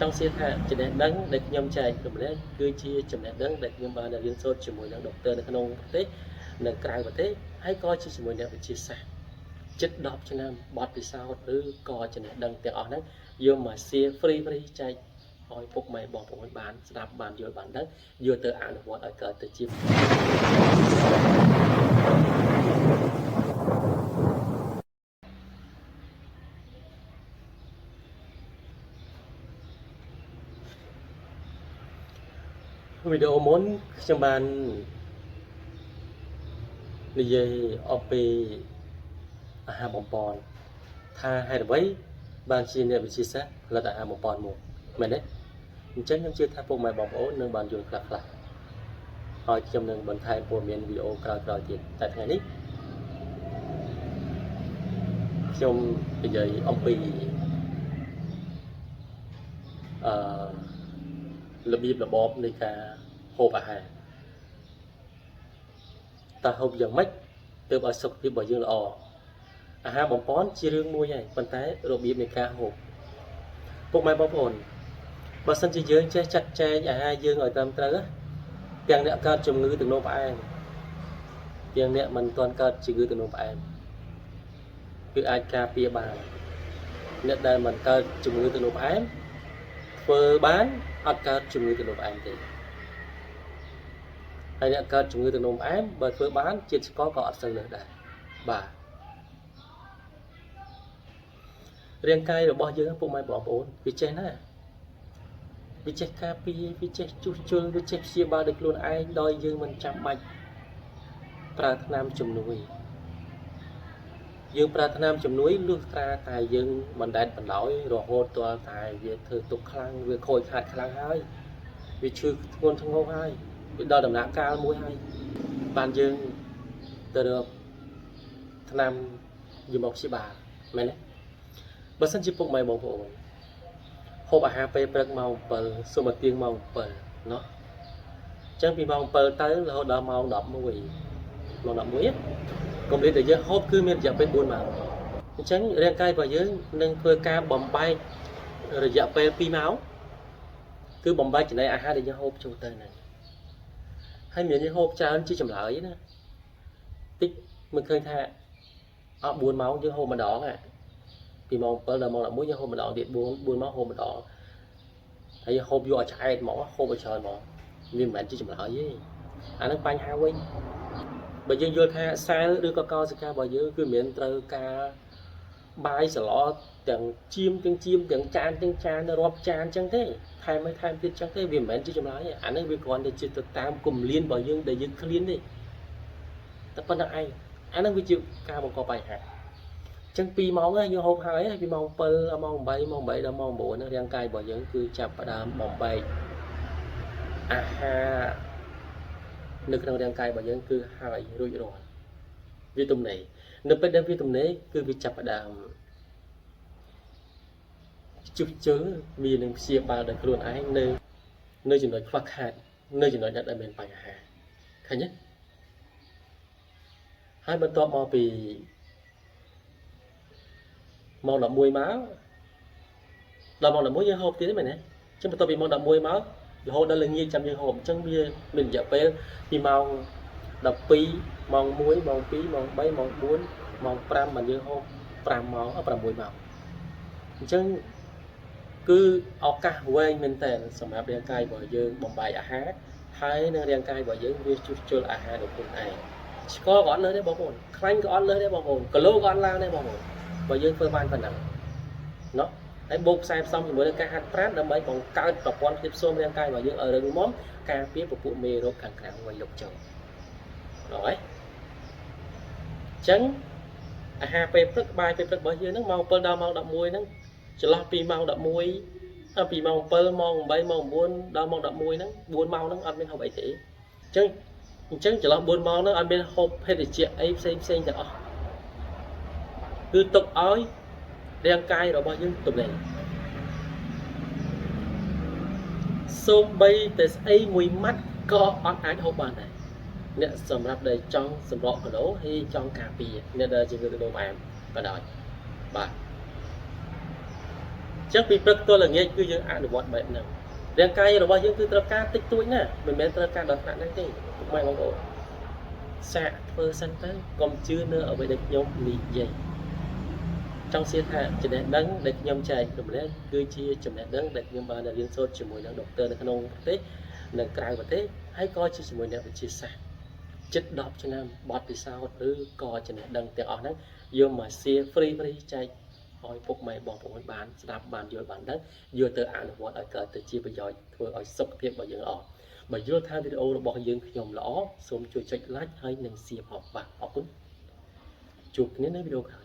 ចង់សៀថាចំណេះដឹងដែលខ្ញុំចែករំលែកគឺជាចំណេះដឹងដែលខ្ញុំបានរៀនសូត្រជាមួយនឹងដុកទ័រនៅក្នុងប្រទេសនៅក្រៅប្រទេសហើយក៏ជាជាមួយអ្នកវិទ្យាសាស្ត្រជិត10ឆ្នាំបទពិសោធន៍ឬក៏ចំណេះដឹងទាំងអស់ហ្នឹងយកមក share free free ចែកឲ្យពុកម៉ែបងប្អូនបានស្ដាប់បានយល់បានដឹងយកទៅអនុវត្តឲ្យកើតទៅជាវីដេអូមុនខ្ញុំបាននិយាយអំពីអាហារបំប៉នថាហេតុអ្វីបានជាអ្នកវិទ្យាសាស្ត្រផលិតអាហារបំប៉នមកមែនទេអញ្ចឹងខ្ញុំជឿថាពុកម៉ែបងប្អូននឹងបានយល់ខ្លះខ្លះហើយខ្ញុំនឹងបន្ថែមព័ត៌មានវីដេអូក្រោយៗទៀតតែថ្ងៃនេះខ្ញុំនិយាយអំពីអឺរបៀបរបបនៃការហូបអាហារតើហូបយ៉ាងម៉េចទើបឲ្យសុខភាពរបស់យើងល្អអាហារបំប៉នជារឿងមួយហើយប៉ុន្តែរបៀបនៃការហូបពុកម៉ែបងប្អូនបើសិនជាយើងចេះចាត់ចែងអាហារយើងឲ្យត្រឹមត្រូវទាំងអ្នកកើតជំងឺទឹកនោមផ្អែមទាំងអ្នកមិនទាន់កើតជំងឺទឹកនោមផ្អែមគឺអាចការពារបានអ្នកដែលមិនកើតជំងឺទឹកនោមផ្អែមធ្វើបានអត់កើតជំងឺទឹកនោមផ្អែមទេហើយអ្នកកើតជំងឺទឹកនោមផ្អែមបើធ្វើបានជាតិស្ករក៏អត់សូវលើសដែរបាទរាងកាយរបស់យើងពុកម៉ែបងប្អូនវាចេះណាវាចេះការពារវាចេះជួសជុលវាចេះព្យាបាលដោយខ្លួនឯងដោយយើងមិនចាំបាច់ប្រើថ្នាំជំនួយយើងប្រើថ្នាំជំនួយលុះត្រាតែយើងបណ្ដែតបណ្ដោយរហូតទាល់តែវាធ្វើទុកខ្លាំងវាខូចខាតខ្លាំងហើយវាឈឺធ្ងន់ធ្ងរហើយវាដល់ដំណាក់កាលមួយហើយបានយើងទៅរកថ្នាំយកមកព្យាបាលមែនទេបើសិនជាពុកម៉ែបងប្អូនហូបអាហារពេលព្រឹកម៉ោង7សូមឲ្យទៀងម៉ោង7ណោះអញ្ចឹងពីម៉ោង7ទៅរហូតដល់ម៉ោង11ម៉ោង11កុំភ្លេចតែយើងហូបគឺមានរយៈពេល4ម៉ោងអញ្ចឹងរាងកាយរបស់យើងនឹងធ្វើការបំបែករយៈពេល2ម៉ោងគឺបំបែកចំណីអាហារដែលយើងហូបចូលទៅហ្នឹងហើយមានយើងហូបច្រើនជាចម្លើយណាតិចមិនឃើញថាអស់4ម៉ោងយើងហូបម្ដងពីម៉ោង7ដល់ម៉ោង11យើងហូបម្ដងទៀត4 4ម៉ោងហូបម្ដងហើយហូបយកឲ្យឆ្អែតហ្មងហូបឲ្យច្រើនហ្មងវាមិនមែនជាចម្លើយទេអាហ្នឹងបញ្ហាវិញបើយើងយល់ថាសែលឬក៏កោសិការបស់យើងគឺមិនមែនត្រូវការបាយសឡទាំងជាមទាំងជាមទាំងចានទាំងចានរាប់ចានចឹងទេថែមឲ្យថែមទៀតចឹងទេវាមិនមែនជាចម្លើយទេអាហ្នឹងវាគ្រាន់តែជាទៅតាមគម្លានរបស់យើងដែលយើងឃ្លានទេតែប៉ុណ្្នឹងឯងអាហ្នឹងវាជាការបង្កបញ្ហាចឹង2ម៉ោងយើងហូបហើយពីម៉ោង7ដល់ម៉ោង8ម៉ោង8ដល់ម៉ោង9ហ្នឹងរាងកាយរបស់យើងគឺចាប់ផ្ដើមបំបែកអាហារនៅក្នុងរាងកាយរបស់យើងគឺហើយរួចរាល់វាទំនេរនៅពេលដែលវាទំនេរគឺវាចាប់ផ្ដើមជួសជុលវានឹងព្យាបាលដោយខ្លួនឯងនៅចំណុចខ្វះខាតនៅចំណុចដែលមានបញ្ហាឃើញទេហើយបន្ទាប់មកពីម៉ោង11មកដល់ម៉ោង11យើងហូបទៀតទេមែនទេអញ្ចឹងបន្ទាប់ពីម៉ោង11មករហូតដល់ល្ងាចចាំយើងហូបអញ្ចឹងវាមានរយៈពេលពីម៉ោង12ម៉ោង1ម៉ោង2ម៉ោង3ម៉ោង4ម៉ោង5បានយើងហូប5ម៉ោង6ម៉ោងអញ្ចឹងគឺឱកាសវែងមែនតើសម្រាប់រាងកាយរបស់យើងបំបែកអាហារហើយនឹងរាងកាយរបស់យើងវាជួសជុលអាហារដោយខ្លួនឯងស្ករក៏អត់លើសដែរបងប្អូនខ្លាញ់ក៏អត់លើសដែរបងប្អូនគីឡូក៏អត់ឡើងដែរបងប្អូនបើយើងធ្វើបានប៉ុណ្ណឹងណោះហើយបូកផ្សាយផ្សំជាមួយនឹងការហាត់ប្រាណដើម្បីបង្កើតប្រព័ន្ធភាពស៊ាំរាងកាយរបស់យើងឲ្យរឹងមាំការពារពពួកមេរោគខាងក្រៅវិញលុកចូលដល់ហើយអញ្ចឹងអាហារពេលព្រឹកបាយពេលព្រឹករបស់យើងហ្នឹងម៉ោង7ដល់ម៉ោង11ហ្នឹងចន្លោះពីម៉ោង11ពីម៉ោង7ម៉ោង8ម៉ោង9ដល់ម៉ោង11ហ្នឹង4ម៉ោងហ្នឹងអត់មានហូបអីទេអញ្ចឹងចន្លោះ4ម៉ោងហ្នឹងអត់មានហូបភេសជ្ជៈអីផ្សេងផ្សេងទាំងអស់គឺទុកឲ្យរាងកាយរបស់យើងទំនេរសូម្បីតែស្អីមួយម៉ាត់ក៏អត់អាចហូបបានដែរអ្នកសម្រាប់ដែលចង់សម្រកគីឡូហើយចង់ការពារអ្នកដែលជំងឺទឹកនោមផ្អែមក៏ដោយបាទ ចឹងពីព្រឹកទល់ល្ងាចគឺយើងអនុវត្តបែបហ្នឹងរាងកាយរបស់យើងគឺត្រូវការតិចតួចណាស់មិនមែនត្រូវការដល់ថ្នាក់ហ្នឹងទេពុកម៉ែបងប្អូនសាកធ្វើសិនទៅកុំជឿនៅអ្វីដែលខ្ញុំនិយាយចង់សៀថាចំណេះដឹងដែលខ្ញុំចែករំលែកគឺជាចំណេះដឹងដែលខ្ញុំបានរៀនសូត្រជាមួយនឹងដុកទ័រនៅក្នុងប្រទេសនិងក្រៅប្រទេសហើយក៏ជាជាមួយអ្នកវិទ្យាសាស្ត្រជិត10ឆ្នាំបទពិសោធន៍ឬក៏ចំណេះដឹងទាំងអស់ហ្នឹងយកមក share free free ចែកឲ្យពុកម៉ែបងប្អូនបានស្ដាប់បានយល់បានដឹងយកទៅអនុវត្តឲ្យកើតទៅជាប្រយោជន៍ធ្វើឲ្យសុខភាពរបស់យើងល្អបើយល់ថាវីដេអូរបស់យើងខ្ញុំល្អសូមជួយចុច like ហើយនិង share ផងបាទអរគុណជួបគ្នានៅវីដេអូក្រោយ។